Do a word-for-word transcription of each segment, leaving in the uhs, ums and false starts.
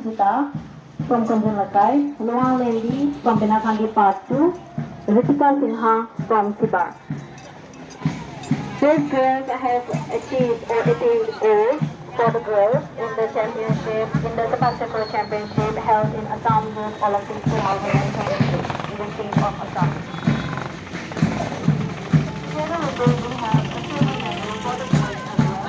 Sita from Kanjan Lakai, Luang Lendi from Benakandi Part two, Ritika Sinha from Sibar. These girls have achieved or attained gold for the girls in the championship, in the Sepak Takraw Championship held in Assam Youth Olympics two thousand twenty-six in the state of Assam. Together with them, we have a silver medal for the boys as well.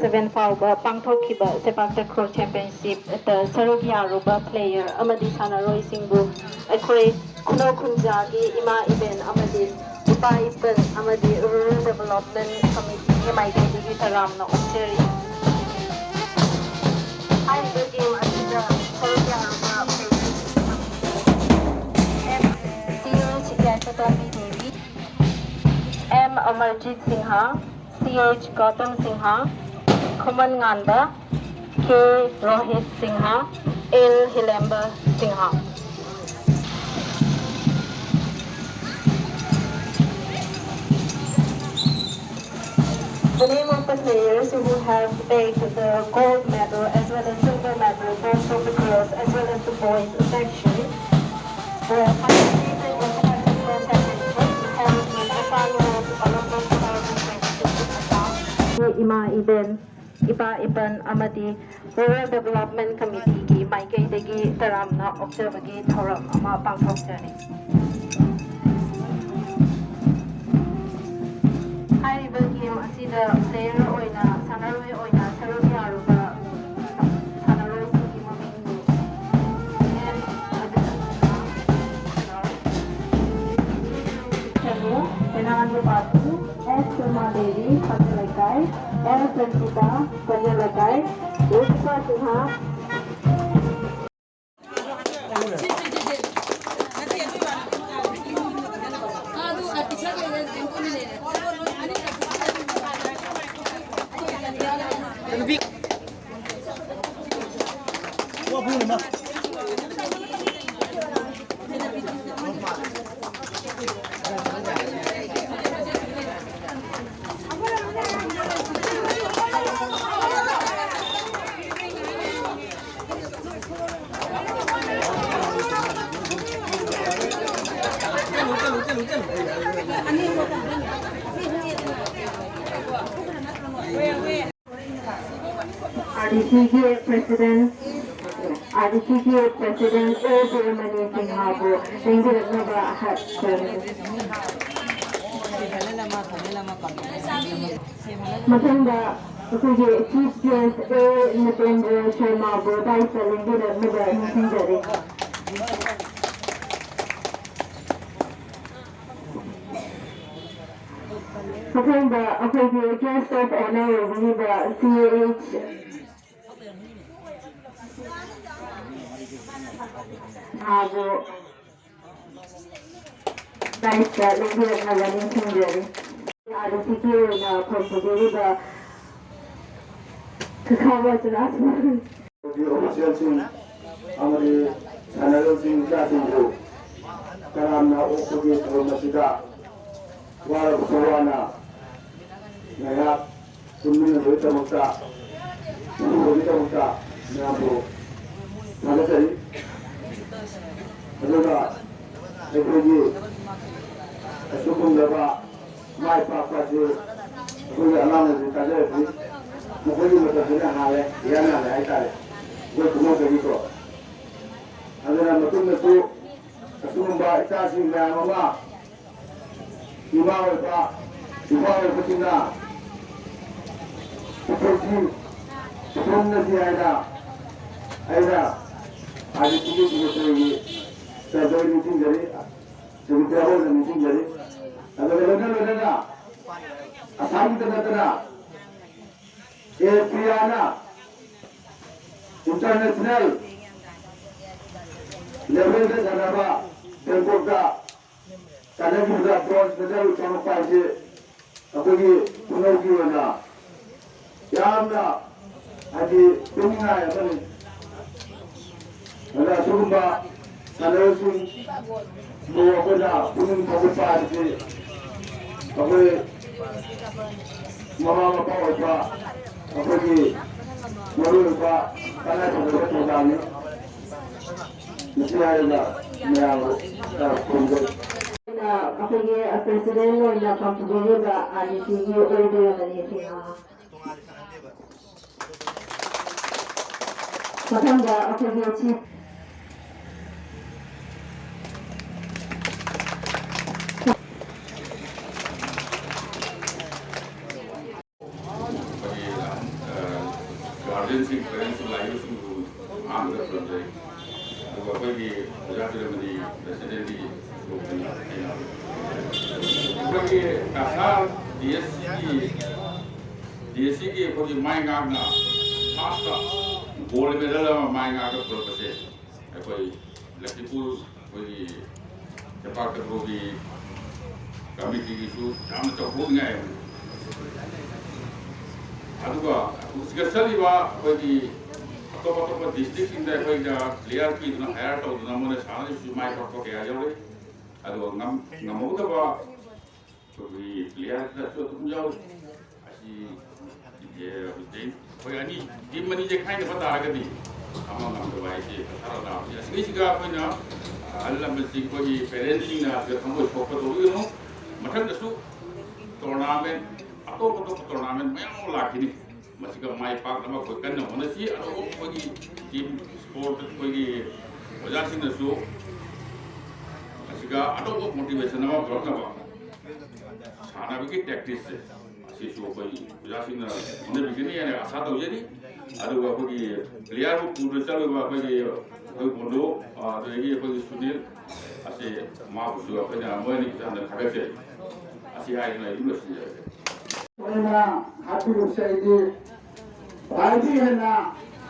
Seven ꯐꯥꯎꯕ ꯄꯥꯡꯊꯣꯛꯈꯤꯕ Sepak Takraw Championship ꯇ ꯁꯔꯨꯛ ꯌꯥꯔꯨꯕ player ꯑꯃꯗꯤ ꯁꯥꯟꯅꯔꯣꯏꯁꯤꯡꯕꯨ ꯑꯩꯈꯣꯏ ꯈꯨꯅꯧ ꯈꯨꯟꯖꯥꯒꯤ ꯏꯃꯥ ꯏꯕꯦꯟ ꯑꯃꯗꯤ ꯏꯄꯥ ꯏꯄꯨ ꯑꯃꯗꯤ Rural Development Committeeꯒꯤ ꯃꯥꯏꯀꯩꯗꯒꯤ ꯇꯔꯥꯝꯅ ꯑꯣꯛꯆꯔꯤ꯫ ꯍꯥꯏꯔꯤꯕ game ꯑꯁꯤꯗ ꯁꯔꯨꯛ ꯌꯥꯔꯨꯕ players C H Yaiphatombi Devi, M Amarjit Singh, C H Gautam Singh, ꯈꯨꯃꯟ ꯉꯥꯟꯕ, K Rohit Singh, L Hilemba Singh. The name of the players who have bagged the gold medal as well as silver medal, both from the girls as well as the boys section, were participating in the Championship held in Assam Youth Olympic two thousand twenty-six in Assam꯫ ꯏꯃꯥ ꯏꯕꯦꯟ, ꯏꯄꯥ ꯏꯄꯟ ꯑꯃꯗꯤ Rural Development Committeeꯒꯤ ꯃꯥꯏꯀꯩꯗꯒꯤ ꯇꯔꯥꯝꯅ ꯑꯣꯛꯆꯕꯒꯤ ꯊꯧꯔꯝ ꯑꯃ ꯄꯥꯡꯊꯣꯛꯆꯔꯤ꯫ ꯍꯥꯏꯔꯤꯕ game ꯑꯁꯤꯗ player ꯑꯣꯏꯅ, ꯁꯥꯟꯅꯔꯣꯏ ꯑꯣꯏꯅ ꯁꯔꯨꯛ ꯌꯥꯔꯨꯕ ꯑꯦꯜ ꯁꯟꯖꯤꯇꯥ, ꯀꯩꯔꯣꯜ ꯂꯩꯀꯥꯏ, ꯔꯨꯆꯤꯀꯥ ꯁꯤꯡꯍ꯫ ꯑꯥꯔ ꯗꯤ ꯁꯤꯒꯤ ꯄ꯭ꯔꯦꯁꯤꯗꯦꯟ, ꯑꯥꯔ ꯗꯤ ꯁꯤꯒꯤ ꯄ꯭ꯔꯦꯁꯤꯗꯦꯟ ꯑꯦ ꯕꯤꯔꯃꯅꯤ ꯁꯤꯡꯍꯕꯨ ꯂꯦꯡꯕꯤꯔꯛꯅꯕ ꯍꯥꯏ-, ꯃꯊꯪꯗ ꯑꯩꯈꯣꯏꯒꯤ ꯆꯤꯐ ꯒꯦꯁ ꯑꯦ ꯅꯇꯦꯟꯗ꯭ꯔ ꯁꯔꯃꯕꯨ ꯗꯥꯏꯁꯇ ꯂꯦꯡꯕꯤꯔꯛꯅꯕ ꯅꯤꯡꯁꯤꯡꯖꯔꯤ꯫ ꯃꯊꯪꯗ ꯑꯩꯈꯣꯏꯒꯤ ꯒꯦꯁ ꯑꯣꯐ ꯑꯣꯅꯔ ꯑꯣꯏꯕꯤꯔꯤꯕ ꯁꯤ ꯑꯦ ꯑꯩꯆ ꯃꯍꯥꯕꯨ ꯗꯥꯏꯁꯇ ꯂꯦꯡꯕꯤꯔꯛꯅꯕ ꯅꯤꯡꯁꯤꯡꯖꯔꯤ꯫ ꯑꯥꯔ ꯗꯤ ꯁꯤꯒꯤ ꯑꯣꯏꯅ ꯐꯝ ꯄꯨꯕꯤꯔꯤꯕ ꯀꯀꯥ ꯕꯆꯔꯥꯖ ꯑꯣꯐꯤꯁꯤꯌꯦꯜꯁꯤꯡ ꯑꯃꯗꯤ ꯁꯥꯟꯅꯔꯣꯏꯁꯤꯡ ꯏꯆꯥꯁꯤꯡꯕꯨ ꯇꯔꯥꯝꯅ ꯑꯣꯛꯄꯒꯤ ꯊꯧꯔꯝ ꯑꯁꯤꯗ ꯋꯥꯔꯕꯁꯨ ꯋꯥꯅ ꯉꯥꯏꯍꯥꯛ ꯄꯨꯟꯃꯤꯟꯅꯕꯒꯤꯗꯃꯛꯇ, ꯄꯨꯟꯕꯒꯤꯗꯃꯛꯇ ꯃꯌꯥꯝꯕꯨ ꯊꯥꯒꯠꯆꯔꯤ꯫ ꯑꯗꯨꯒ ꯑꯩꯈꯣꯏꯒꯤ ꯑꯁꯤꯒꯨꯝꯂꯕ ꯃꯥꯏ ꯄꯥꯛꯄ ꯑꯁꯤ ꯑꯩꯈꯣꯏꯒꯤ ꯑꯉꯥꯡ ꯑꯁꯤ ꯇꯥꯖꯔꯗꯤ ꯃꯈꯣꯏꯒꯤ ꯃꯇꯝꯁꯤꯅ ꯍꯥꯜꯂꯦ, ꯏꯍꯥꯟ ꯍꯥꯜꯂꯦ ꯍꯥꯏꯇꯥꯔꯦ, ꯑꯩꯈꯣꯏ ꯈꯨꯗꯣꯡꯆꯥꯕꯒꯤꯀꯣ꯫ ꯑꯗꯨꯅ ꯃꯇꯨꯡꯗꯁꯨ ꯑꯁꯤꯒꯨꯝꯕ ꯏꯆꯥꯁꯤꯡ ꯃꯌꯥꯝ ꯑꯃ ꯏꯃꯥ ꯑꯣꯏꯕ, ꯏꯄꯥ ꯑꯣꯏꯕꯁꯤꯡꯅ ꯄꯨꯊꯣꯛꯁꯤ, ꯄꯨꯊꯣꯛꯃꯤꯟꯅꯁꯤ ꯍꯥꯏꯅ ꯑꯩꯅ ꯑꯥꯔ ꯗꯤ ꯁꯤꯒꯤ ꯁꯦꯀ꯭ꯔꯦꯇꯔꯤꯒꯤ ꯁꯦꯀ꯭ꯔꯦꯇꯔꯤ ꯅꯤꯡꯁꯤꯡꯖꯔꯤ, ꯁꯦꯀ꯭ꯔꯦꯇꯔꯤ ꯑꯃ ꯑꯣꯏꯅ ꯅꯤꯡꯁꯤꯡꯖꯔꯤ꯫ ꯑꯗꯨꯒ ꯂꯣꯏꯅ ꯂꯣꯏꯅꯅ ꯑꯁꯥꯝꯒꯤꯗ ꯅꯠꯇꯅ ꯑꯦ ꯄ꯭ꯔꯤꯌꯥꯅ ꯏꯟꯇꯔꯅꯦꯁꯅꯦꯜ ꯂꯦꯚꯦꯜꯗ ꯁꯥꯟꯅꯕ ꯕꯦꯡꯀꯣꯛꯇ ꯁꯥꯟꯅꯈꯤꯕꯗ ꯕ꯭ꯔꯣꯟꯖ ꯃꯦꯗꯜ ꯐꯪꯉꯛꯄ ꯍꯥꯏꯁꯦ ꯑꯩꯈꯣꯏꯒꯤ ꯈꯨꯅꯧꯒꯤ ꯑꯣꯏꯅ ꯌꯥꯝꯅ, ꯍꯥꯏꯗꯤ, ꯄꯦꯟꯅꯤꯡꯉꯥꯏ ꯑꯃꯅꯤ꯫ ꯑꯗꯨꯅ ꯑꯁꯤꯒꯨꯝꯕ ꯁꯥꯟꯅꯔꯣꯏꯁꯤꯡꯕꯨ ꯑꯩꯈꯣꯏꯅ ꯄꯨꯛꯅꯤꯡ ꯊꯧꯒꯠꯄ ꯍꯥꯏꯕꯁꯤ ꯑꯩꯈꯣꯏ ꯃꯃꯥ ꯃꯄꯥ ꯑꯣꯏꯕ ꯑꯩꯈꯣꯏꯒꯤ ꯃꯔꯨꯑꯣꯏꯕ ꯇꯉꯥꯏꯐꯗꯕ ꯊꯧꯗꯥꯡꯅꯤ꯫ ꯃꯁꯤ ꯍꯥꯏꯔꯒ ꯃꯌꯥꯝꯕꯨ ꯈꯨꯔꯨꯝꯖꯔꯤ꯫ ꯑꯩꯈꯣꯏꯒꯤ ꯄ꯭ꯔꯦꯁꯤꯗꯦꯟ ꯑꯣꯏꯅ ꯄꯥꯡꯊꯣꯛꯆꯔꯤꯕ ꯑꯥꯔ ꯗꯤ ꯁꯤꯒꯤ ꯑꯣꯏꯗꯣꯏꯔꯕꯅꯤ ꯁꯤꯅ꯫ ꯃꯊꯪꯗ ꯑꯩꯈꯣꯏꯒꯤ ꯆꯤꯐ ꯑꯩꯈꯣꯏꯒꯤ ꯒꯥꯔꯖꯤꯌꯟꯁꯤꯡ, ꯄꯦꯔꯦꯟꯁꯁꯤꯡ, ꯂꯥꯛꯏꯕꯁꯤꯡꯕꯨ ꯑꯍꯥꯟꯕꯗ ꯈꯨꯔꯨꯝꯖꯔꯤ꯫ ꯑꯗꯨꯒ ꯑꯩꯈꯣꯏꯒꯤ ꯑꯣꯖꯥ ꯄꯤꯔꯃꯅꯤ ꯄ꯭ꯔꯦꯁꯤꯗꯦꯟꯒꯤ ꯁꯣꯛꯇꯅ ꯑꯩꯅ ꯑꯩꯈꯣꯏꯒꯤ ꯀꯁꯥꯔ ꯗꯤ ꯑꯦꯁ ꯁꯤꯒꯤ ꯗꯤ ꯑꯦꯁ ꯁꯤꯒꯤ ꯑꯩꯈꯣꯏꯒꯤ ꯃꯥꯏ ꯉꯥꯛꯅ ꯐꯥꯔꯁꯇ ꯒꯣꯜ ꯃꯦꯗꯜ ꯑꯃ ꯃꯥꯏ ꯉꯥꯛꯅ ꯄꯨꯔꯛꯄꯁꯦ ꯑꯩꯈꯣꯏ ꯂꯛꯈꯤꯄꯨꯔ ꯑꯩꯈꯣꯏꯒꯤ ꯆꯦꯄꯥꯛ ꯀꯕꯣꯒꯤ ꯀꯃꯤꯇꯤꯒꯤꯁꯨ ꯌꯥꯝꯅ ꯆꯥꯎꯊꯣꯛꯅꯤꯡꯉꯥꯏ ꯑꯃꯅꯤ꯫ ꯑꯗꯨꯒ ꯍꯧꯖꯤꯛ ꯆꯠꯂꯤꯕ ꯑꯩꯈꯣꯏꯒꯤ ꯑꯇꯣꯞ ꯑꯇꯣꯞꯄ ꯗꯤꯁꯇ꯭ꯔꯤꯛꯁꯤꯡꯗ ꯑꯩꯈꯣꯏꯗ ꯄ꯭ꯂꯦꯌꯔ ꯄꯤꯗꯨꯅ ꯍꯥꯏꯌꯔ ꯇꯧꯗꯨꯅ ꯃꯣꯏꯅ ꯁꯥꯟꯅꯔꯤꯕꯁꯨ ꯃꯥꯏ ꯄꯥꯛꯄ ꯀꯌꯥ ꯌꯥꯎꯔꯤ꯫ ꯑꯗꯨꯒ ꯉꯝ- ꯉꯝꯍꯧꯗꯕ ꯑꯩꯈꯣꯏꯒꯤ ꯄ꯭ꯂꯦꯌꯔꯗꯁꯨ ꯑꯗꯨꯝ ꯌꯥꯎꯏ꯫ ꯑꯁꯤ ꯍꯧꯖꯤꯛ ꯑꯩꯈꯣꯏ ꯑꯅꯤ, ꯇꯤꯝ ꯑꯅꯤꯁꯦ ꯈꯥꯏꯅꯕ ꯇꯥꯔꯒꯗꯤ ꯑꯃ ꯉꯝꯗꯕ ꯍꯥꯏꯁꯦ ꯗꯁꯥ ꯇꯥꯕꯅꯤ꯫ ꯑꯁꯤꯒꯤꯁꯤꯒ ꯑꯩꯈꯣꯏꯅ ꯑꯍꯜ ꯂꯃꯟꯁꯤꯡ, ꯑꯩꯈꯣꯏꯒꯤ ꯄꯦꯔꯦꯟꯁꯁꯤꯡꯅ ꯑꯁꯤꯗ ꯊꯃꯣꯏ ꯁꯣꯛꯄ ꯇꯧꯕꯤꯒꯅꯨ꯫ ꯃꯊꯪꯗꯁꯨ ꯇꯣꯔꯅꯥꯃꯦꯟ, ꯑꯇꯣꯞ ꯑꯇꯣꯞꯄ ꯇꯣꯔꯅꯥꯃꯦꯟ ꯃꯌꯥꯝ ꯑꯃ ꯂꯥꯛꯈꯤꯅꯤ꯫ ꯃꯁꯤꯒ ꯃꯥꯏ ꯄꯥꯛꯅꯕ ꯑꯩꯈꯣꯏ ꯀꯟꯅ ꯍꯣꯠꯅꯁꯤ꯫ ꯑꯗꯨꯕꯨ ꯑꯩꯈꯣꯏꯒꯤ ꯇꯤꯝ ꯏꯁꯄꯣꯔꯠ ꯑꯩꯈꯣꯏꯒꯤ ꯑꯣꯖꯥꯁꯤꯡꯅꯁꯨ ꯃꯁꯤꯒ ꯑꯅꯧꯕ ꯃꯣꯇꯤꯚꯦꯁꯟ ꯑꯃ ꯄꯨꯔꯛꯅꯕ ꯁꯥꯟꯅꯕꯒꯤ ꯇꯦꯛꯇꯤꯛꯁꯁꯦ ꯑꯁꯤꯁꯨ ꯑꯩꯈꯣꯏ ꯑꯣꯖꯥꯁꯤꯡꯅ ꯍꯣꯠꯅꯕꯤꯒꯅꯤ ꯍꯥꯏꯅ ꯑꯥꯁꯥ ꯇꯧꯖꯔꯤ꯫ ꯑꯗꯨꯒ ꯑꯩꯈꯣꯏꯒꯤ ꯄ꯭ꯂꯦꯌꯔꯕꯨ ꯄꯨꯗꯨꯅ ꯆꯠꯂꯤꯕ ꯑꯩꯈꯣꯏꯒꯤ ꯑꯩꯈꯣꯏ ꯕꯣꯟꯗꯨ, ꯑꯗꯨꯗꯒꯤ ꯑꯩꯈꯣꯏꯒꯤ ꯁꯨꯅꯤꯜ ꯑꯁꯤ ꯃꯥꯕꯨꯁꯨ ꯑꯩꯈꯣꯏꯅ ꯃꯣꯏ ꯑꯅꯤꯒꯤꯁꯨ ꯍꯥꯟꯅ ꯊꯥꯒꯠꯆꯔꯤ꯫ ꯑꯁꯤ ꯍꯥꯏꯗꯨꯅ ꯑꯩ ꯑꯗꯨꯝ ꯂꯣꯏꯁꯤꯟꯖꯔꯒꯦ꯫ ꯑꯩꯅ ꯍꯥꯏꯕꯤꯔꯤꯕꯁꯦ ꯑꯩꯗꯤ ꯈ꯭ꯋꯥꯏꯗꯒꯤ ꯍꯦꯟꯅ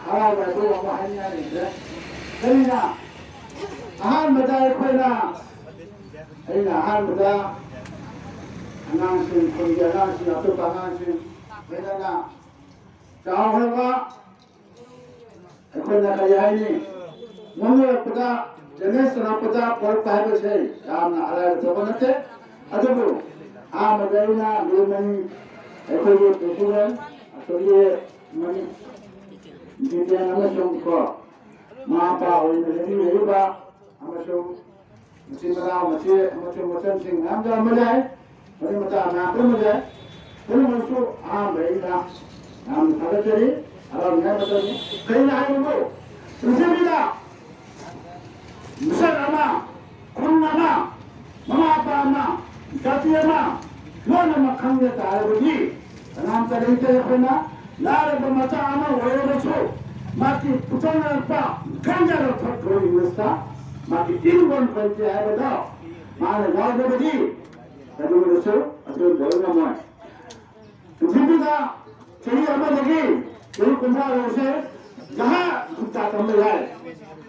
ꯍꯔꯥꯎꯕ ꯍꯥꯏꯕ ꯑꯃ ꯍꯥꯏꯅꯤꯡꯉꯥꯏ ꯂꯩꯇ꯭ꯔꯦ꯫ ꯀꯔꯤꯅ ꯑꯍꯥꯟꯕꯗ ꯑꯩꯈꯣꯏꯅ, ꯑꯩꯅ ꯑꯍꯥꯟꯕꯗ ꯑꯉꯥꯡꯁꯤꯡ, ꯈꯨꯟꯒꯤ ꯑꯉꯥꯡꯁꯤꯡ, ꯑꯇꯣꯞꯄ ꯑꯉꯥꯡꯁꯤꯡ ꯂꯣꯏꯅꯅ ꯆꯥꯎꯈ꯭ꯔꯕ ꯑꯩꯈꯣꯏꯅ ꯀꯔꯤ ꯍꯥꯏꯅꯤ, ꯃꯤꯑꯣꯏꯔꯛꯄꯗ ꯆꯦꯂꯦꯟꯖ ꯇꯧꯔꯛꯄꯗ ꯄꯣꯔꯛꯄ ꯍꯥꯏꯕꯁꯦ ꯌꯥꯝꯅ ꯑꯔꯥꯏꯕ ꯊꯕꯛ ꯅꯠꯇꯦ꯫ ꯑꯗꯨꯕꯨ ꯑꯍꯥꯟꯕꯗ ꯑꯩꯅ ꯂꯨꯃꯅꯤ ꯑꯩꯈꯣꯏꯒꯤ ꯄ꯭ꯔꯦꯁꯤꯗꯦꯟ, ꯑꯩꯈꯣꯏꯒꯤ ꯃꯅꯤ ꯄ꯭ꯔꯦꯁꯤꯗꯦꯟ ꯑꯃꯁꯨꯡ ꯀꯣ ꯃꯃꯥ ꯃꯄꯥ ꯑꯣꯏꯅ ꯂꯩꯃꯤꯟꯅꯔꯤꯕ ꯑꯃꯁꯨꯡ ꯃꯆꯤꯟ ꯃꯅꯥꯎ ꯃꯆꯦ ꯑꯃꯁꯨꯡ ꯃꯆꯟꯁꯤꯡ ꯃꯌꯥꯝ ꯌꯥꯎꯔꯝꯕ ꯌꯥꯏ꯫ ꯃꯔꯤ ꯃꯇꯥ ꯃꯌꯥꯝ ꯄꯨꯝꯕꯁꯦ ꯄꯨꯝꯅꯃꯛꯁꯨ ꯑꯍꯥꯟꯕ ꯑꯩꯅ ꯌꯥꯝꯅ ꯊꯥꯒꯠꯆꯔꯤ꯫ ꯍꯔꯥꯎꯅꯤꯡꯉꯥꯏ ꯃꯇꯝꯅꯤ꯫ ꯀꯩꯅꯣ ꯍꯥꯏꯕꯕꯨ ꯄ꯭ꯔꯤꯊꯤꯕꯤꯗ ꯃꯤꯁꯛ ꯑꯃ, ꯈꯨꯟ ꯑꯃ, ꯃꯃꯥ ꯃꯄꯥ ꯑꯃ, ꯖꯥꯇꯤ ꯑꯃ ꯂꯣꯏꯅꯃꯛ ꯈꯪꯒꯦ ꯇꯥꯔꯕꯗꯤ ꯀꯅꯥꯝꯇ ꯂꯩꯇꯦ꯫ ꯑꯩꯈꯣꯏꯅ ꯂꯥꯏꯔꯕ ꯃꯆꯥ ꯑꯃ ꯑꯣꯏꯔꯕꯁꯨ ꯃꯍꯥꯛꯀꯤ ꯄꯨꯊꯣꯛꯅꯔꯛꯄ ꯒꯥꯟꯖꯥ ꯂꯧꯊꯣꯛꯈ꯭ꯔꯕ ꯏꯪꯂꯤꯁꯇ ꯃꯍꯥꯛꯀꯤ ꯏꯟꯕꯣꯔꯟ ꯀ꯭ꯋꯥꯂꯤꯇꯤ ꯍꯥꯏꯕꯗꯣ ꯃꯥꯅ ꯌꯥꯎꯗ꯭ꯔꯕꯗꯤ ꯀꯩꯗꯧꯅꯁꯨ ꯑꯆꯣꯏꯕ ꯑꯣꯏ ꯉꯝꯃꯣꯏ꯫ ꯄ꯭ꯔꯤꯊꯤꯕꯤꯗ ꯆꯍꯤ ꯑꯃꯗꯒꯤ ꯆꯍꯤ ꯀꯨꯟꯊ꯭ꯔꯥ ꯐꯥꯎꯁꯦ ꯖꯍꯥ ꯒꯨꯞꯇꯥ ꯇꯝꯕ ꯌꯥꯏ꯫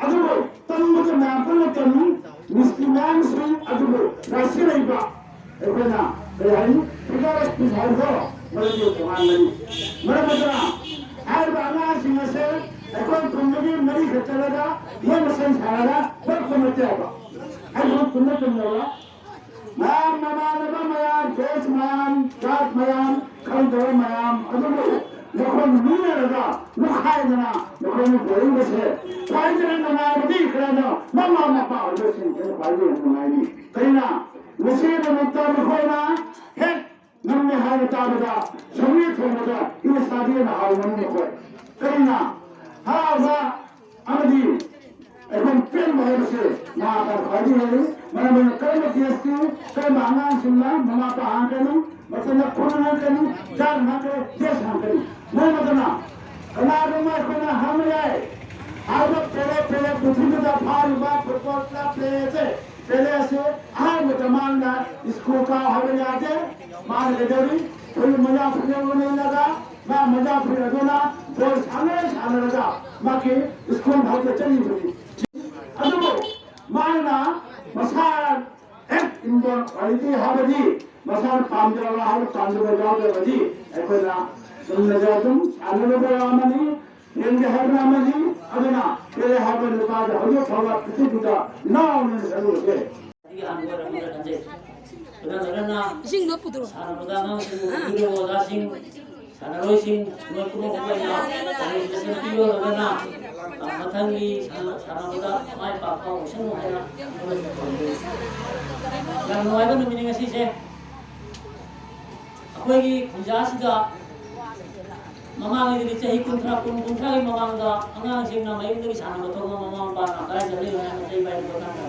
ꯑꯗꯨꯕꯨ ꯇꯝꯕꯗ ꯃꯌꯥꯝ ꯄꯨꯟꯅ ꯇꯝꯃꯤ, ꯃꯤꯁꯀꯤ ꯃꯌꯥꯝꯁꯤꯡ ꯑꯗꯨꯕꯨ ꯔꯥꯁꯤ ꯂꯩꯕ ꯑꯩꯈꯣꯏꯅ ꯀꯔꯤ ꯍꯥꯏꯅꯤ, ꯐꯤꯒꯔ ꯁ꯭ꯄꯤꯆ ꯍꯥꯏꯕꯗꯣ ꯃꯗꯨꯗꯤ ꯇꯣꯉꯥꯟꯕꯅꯤ꯫ ꯃꯔꯝ ꯑꯗꯨꯅ ꯍꯥꯏꯔꯤꯕ ꯑꯉꯥꯡꯁꯤꯡ ꯑꯁꯦ ꯑꯩꯈꯣꯏ ꯈꯨꯟꯗꯒꯤ ꯃꯔꯤꯈꯛ ꯆꯠꯂꯒ ꯃꯣꯏ ꯃꯁꯦꯟ ꯁꯥꯟꯅꯔꯒ ꯄꯨꯔꯛꯄ ꯅꯠꯇꯦ ꯍꯥꯏꯕ꯫ ꯑꯩꯈꯣꯏ ꯈꯨꯟꯗ ꯈꯨꯟꯗ ꯃꯌꯥꯝ, ꯃꯃꯥꯟꯅꯕ ꯃꯌꯥꯝ, ꯕꯦꯁ ꯃꯌꯥꯝ, ꯖꯥꯠ ꯃꯌꯥꯝ, ꯈꯪꯗꯕ ꯃꯌꯥꯝ ꯑꯗꯨꯕꯨ ꯃꯈꯣꯏ ꯃꯤꯟꯅꯔꯒ ꯃꯨꯛꯈꯥꯏꯗꯅ ꯃꯈꯣꯏꯅ ꯄꯨꯔꯛꯏꯕꯁꯦ ꯈ꯭ꯋꯥꯏꯗꯒꯤ ꯅꯨꯡꯉꯥꯏꯕꯗꯤ ꯀꯔꯤꯅꯣ? ꯃꯃꯥ ꯃꯄꯥ ꯑꯣꯏꯕꯁꯤꯡꯁꯤꯅ ꯈ꯭ꯋꯥꯏꯗꯒꯤ ꯅꯨꯡꯉꯥꯏꯅꯤ꯫ ꯀꯔꯤꯅ? ꯉꯁꯤꯒꯤ ꯅꯨꯃꯤꯠꯇ ꯃꯈꯣꯏꯅ ꯍꯦꯛ ꯉꯝꯃꯦ ꯍꯥꯏꯕ ꯇꯥꯕꯗ ꯁꯧꯒ꯭ꯔꯤ ꯊꯣꯡꯕꯗ ꯏꯁꯥꯗꯒꯤ ꯍꯦꯟꯅ ꯍꯥꯎꯕꯅꯤ ꯃꯈꯣꯏ꯫ ꯀꯔꯤꯅ? ꯍꯔꯥꯎꯕ ꯑꯃꯗꯤ ꯑꯩꯈꯣꯏ ꯄꯦꯟꯕ ꯍꯥꯏꯕꯁꯦ ꯃꯍꯥꯛꯅ ꯈ꯭ꯋꯥꯏꯗꯒꯤ ꯍꯦꯜꯂꯤ꯫ ꯃꯔꯝ ꯑꯗꯨꯅ ꯀꯔꯝꯕ ꯀꯦꯁꯀꯤ ꯀꯔꯝꯕ ꯑꯉꯥꯡꯁꯤꯡꯅ ꯃꯃꯥ ꯃꯄꯥ ꯍꯥꯡꯀꯅꯤ, ꯃꯇꯝꯗ ꯈꯨꯟ ꯍꯥꯡꯀꯅꯤ, ꯖꯥꯠ ꯍꯥꯡꯀꯅꯤ, ꯗꯦꯁ ꯍꯥꯡꯀꯅꯤ꯫ ꯃꯔꯝ ꯑꯗꯨꯅ ꯀꯅꯥꯒꯨꯝꯕ ꯑꯩꯈꯣꯏꯅ ꯍꯪꯕ ꯌꯥꯏ, ꯍꯥꯏꯕ ꯄꯦꯔꯦ ꯄꯦꯔꯦ ꯄꯨꯊꯤꯗꯨꯗ ꯐꯥꯔꯤꯕ ꯐꯨꯠꯕꯣꯜ ꯀ꯭ꯂꯕ ꯄꯦꯔꯦ ꯑꯁꯦ, ꯄꯦꯔꯦ ꯑꯁꯦ ꯑꯍꯥꯟꯕꯗ ꯃꯥꯅ ꯁ꯭ꯀꯨꯜ ꯀꯥꯎ ꯍꯥꯏꯕ ꯌꯥꯗꯦ꯫ ꯃꯥꯅ ꯀꯩꯗꯧꯔꯤ? ꯐꯨꯔꯤꯠ ꯃꯌꯥ ꯐꯅꯦꯛ ꯂꯣꯜꯂꯒ ꯃꯥ ꯃꯖꯥ ꯐꯨꯔꯤ ꯑꯗꯨꯅ ꯕꯣꯜ ꯁꯥꯟꯅꯔ ꯁꯥꯟꯅꯔꯒ ꯃꯥꯒꯤ ꯁ꯭ꯀꯨꯜ ꯐꯥꯎꯗ ꯆꯠꯂꯤꯕꯅꯤ꯫ ꯑꯗꯨꯕꯨ ꯃꯥꯅ ꯃꯁꯥ ꯍꯦꯛ ꯏꯟꯕ ꯀ꯭ꯋꯥꯂꯤꯇꯤ ꯍꯥꯏꯕꯗꯤ ꯃꯁꯥꯅ ꯄꯥꯝꯖꯕ ꯍꯥꯏꯕ ꯄꯥꯝꯖꯕ ꯌꯥꯎꯗ꯭ꯔꯕꯗꯤ ꯑꯩꯈꯣꯏꯅ ꯆꯨꯝꯅꯒ ꯑꯗꯨꯝ ꯁꯥꯟꯅꯔꯨꯕ ꯑꯃꯅꯤ, ꯌꯦꯡꯒꯦ ꯍꯥꯏꯕ ꯑꯃꯅꯤ꯫ ꯑꯗꯨꯅ ꯄꯦꯂꯦ ꯍꯥꯏꯕ ꯅꯨꯄꯥꯁꯦ ꯍꯧꯖꯤꯛ ꯐꯥꯎꯕ ꯄ꯭ꯔꯤꯊꯤꯕꯤꯗ ꯏꯅꯥꯎ ꯑꯣꯏꯅ ꯆꯠꯂꯨꯔꯁꯦ꯫ ꯑꯗꯨꯒꯤ ꯑꯍꯥꯟꯕ ꯑꯣꯏꯔꯝꯒꯗ꯭ꯔꯥ ꯈꯟꯖꯩ꯫ ꯑꯗꯨꯅ ꯂꯣꯏꯅꯅ ꯏꯁꯤꯡꯗꯣ ꯄꯨꯊꯣꯔꯛꯑꯣ꯫ ꯁꯥꯟꯅꯕꯗ ꯑꯉꯥꯡꯁꯤꯡꯕꯨ ꯑꯣꯏꯕꯤꯔꯤꯕ ꯑꯣꯖꯥꯁꯤꯡ, ꯁꯥꯟꯅꯔꯣꯏꯁꯤꯡ, ꯃꯣꯏ ꯄꯨꯝꯅꯃꯛꯄꯨ ꯑꯩꯅ congratulation ꯄꯤꯕ ꯂꯣꯏꯅꯅ, ꯑ, ꯃꯊꯪꯒꯤ ꯁꯥꯟꯅ-, ꯁꯥꯟꯅꯕꯗ ꯃꯥꯏ ꯄꯥꯛꯄ ꯑꯣꯏꯁꯅꯨ ꯍꯥꯏꯅ ꯈꯜꯂꯤ꯫ ꯌꯥꯝ ꯅꯨꯡꯉꯥꯏꯕ ꯅꯨꯃꯤꯠꯅꯤ ꯉꯁꯤꯁꯦ꯫ ꯑꯩꯈꯣꯏꯒꯤ ꯈꯨꯟꯖꯥꯁꯤꯗ ꯃꯃꯥꯡꯉꯩꯗꯒꯤ ꯆꯍꯤ ꯀꯨꯟꯊ꯭ꯔꯥ, ꯀꯨꯟ, ꯀꯨꯟꯊ꯭ꯔꯥꯒꯤ ꯃꯃꯥꯡꯗ ꯑꯉꯥꯡꯁꯤꯡꯅ ꯃꯌꯨꯝꯗꯒꯤ ꯁꯥꯟꯅꯕ ꯊꯣꯛꯅ ꯃꯃꯥ ꯃꯄꯥꯅ ꯀꯗꯥꯏ ꯆꯠꯂꯤꯅꯣ ꯍꯥꯏꯅ ꯆꯩ ꯄꯥꯏꯕ ꯃꯇꯥꯡꯗ